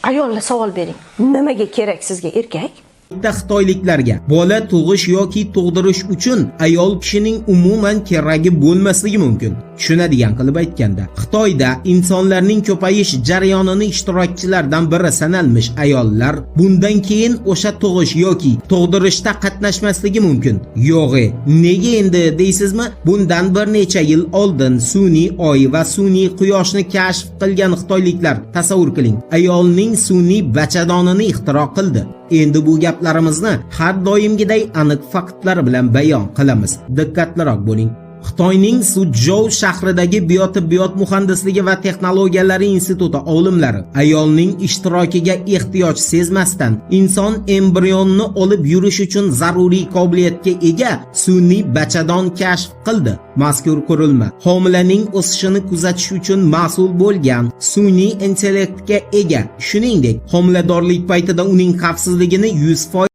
Ayollar, savol bering: nimaga kerak sizga erkak? Bitta xitoyliklarga bola tug'ish yoki tug'dirish uchun ayol kishining umuman keragi bo'lmasligi mumkin. Tushunadigan qilib aytganda, Xitoyda insonlarning ko'payish jarayonini ishtirokchilaridan biri sanalmish ayollar bundan keyin o'sha tug'ish yoki tug'dirishda qatnashmasligi mumkin. Yo'g'i, nega endi deysizmi? Bundan bir necha yil oldin sun'iy oy va sun'iy quyoshni kashf qilgan xitoyliklar, tasavvur qiling, ayolning sun'iy bachadonini ixtiro qildi. Endi bu gaplarimizni har doimgiday aniq faktlar bilan bayon qilamiz. Diqqatliroq bo'ling. Xitoyning Suzhou shahridagi biotibbiyot muhandisligi va texnologiyalari instituti olimlari ayolning ishtirokiga ehtiyoj sezmasdan inson embrionni olib yurish uchun zaruriy qobiliyatga ega sun'iy bachadon kashf qildi. Mazkur qurilma homilaning o'sishini kuzatish uchun mas'ul bo'lgan sun'iy intellektga ega. Shuningdek, homiladorlik paytida uning xavfsizligini 100%